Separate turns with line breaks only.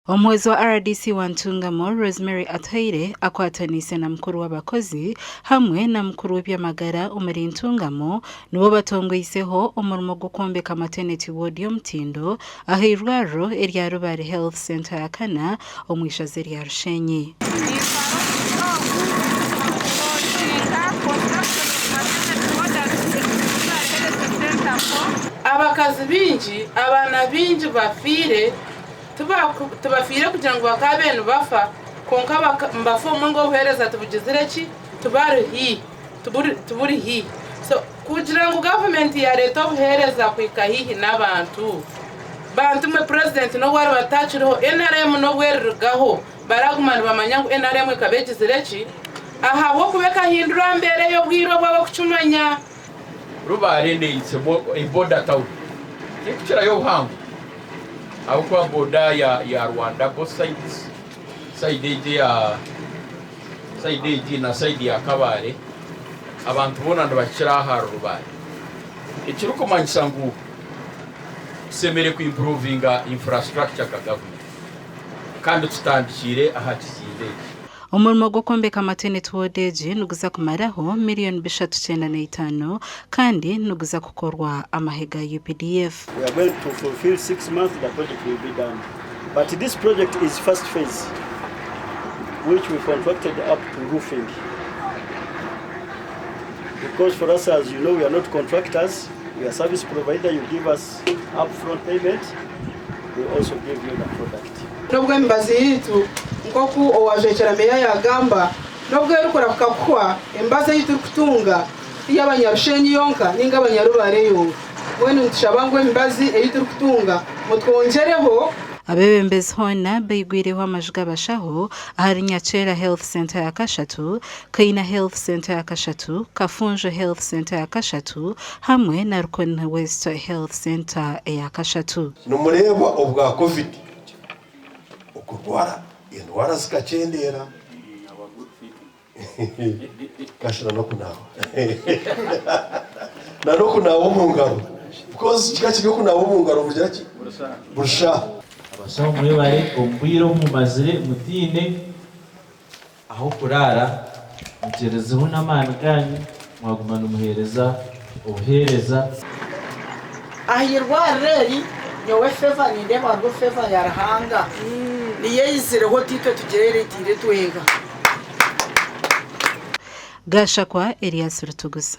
Omuhwezi wa rdc wa Ntungamo, Rosemary Atuhaire akwataniise na mukuru w'abakozi hamwe na mukuru w'eby'amagara omuri Ntungamo nibo batongoizeho omurimo gw'okwombeka maternity ward y'omutindo aha irwariro erya Rubare Health Centre ya kana omu ishaza erya Rushenyi.
Abakazi baingi, abaana baingi bafiire, tibafiire kugira ngu bakaabaire nibafa, kwonka nibafa obumwe ngu obuheereza tibugizire ki, tibari haihi, tiburi haihi. So kugira ngu gavumenti yaareeta obuheereza kuhika haihi n'abantu, bantu mwe purezidenti n'obu ariba atakiriho, NRM n'obu erirugaho, baraguma nibamanya ngu NRM ekaba egizire ki, ahabw'okuba ekahindura aha mbeera ey'obwire obu ab'okukimanya.
Rubare neitse a border town terikukirayo obuhango ahabw'okuba border ya Rwanda both sides, side egi eya side egi na side ya Kabale abantu boona nibakira aha Rubare ekirikumanyisa ngu tushemereire ku improvinga infrastructure nka gavumenti kandi tutandikiire aha kizimbe eki.
Omurimo gw'okwombeka maternity ward egi niguza kumaraho miriyoni 395 kandi niguza kukorwa amahe ga UPDF.
We are going to fulfill 6 months, the project will be done. But this project is first phase, which we contracted up to roofing. Because for us, as you know, we are not contractors, we are service provider. You give us upfront payment, we also give you the product.
N'obwo emibazi yaitu nk'oku owajwekyera meeya yaagamba, n'obwo erikurahuka kuhwa, emibazi ei turikutunga ti y'Abanyarushenyi yonka nainga Abanyarubaare yonka. Mbwenu nitushaba ngu emibazi ei turikutunga mutwongyereho.
Abeebembezi hoona baigwireho amaju g'abashaho ahari Nyakyera Health Centre ya kashatu, Kaina Health Centre ya kashatu, Kafunjo Health Centre ya kashatu hamwe na Rukoni West Health Centre eya kashatu.
Nimureeba obwa Covid okurwara endwara zikakyendeera kashira n'okunaaba na n'okunaaba omu ngaro because kikaba kiri okunaaba omu ngaro bugira ki buri shaaha.
Abashaho mwebare omu bwire obu mumazire mutaine ah'okuraara, mugyerezeho n'amaani gaanyu mwaguma nimuheereza obuheereza.
Aha irwariro eri, nyowe favour nindeeba hariho favour ya Ruhanga niyo eizireho tiitwe tugyereteire twenka.
Gashakwa Elias Rutugusa.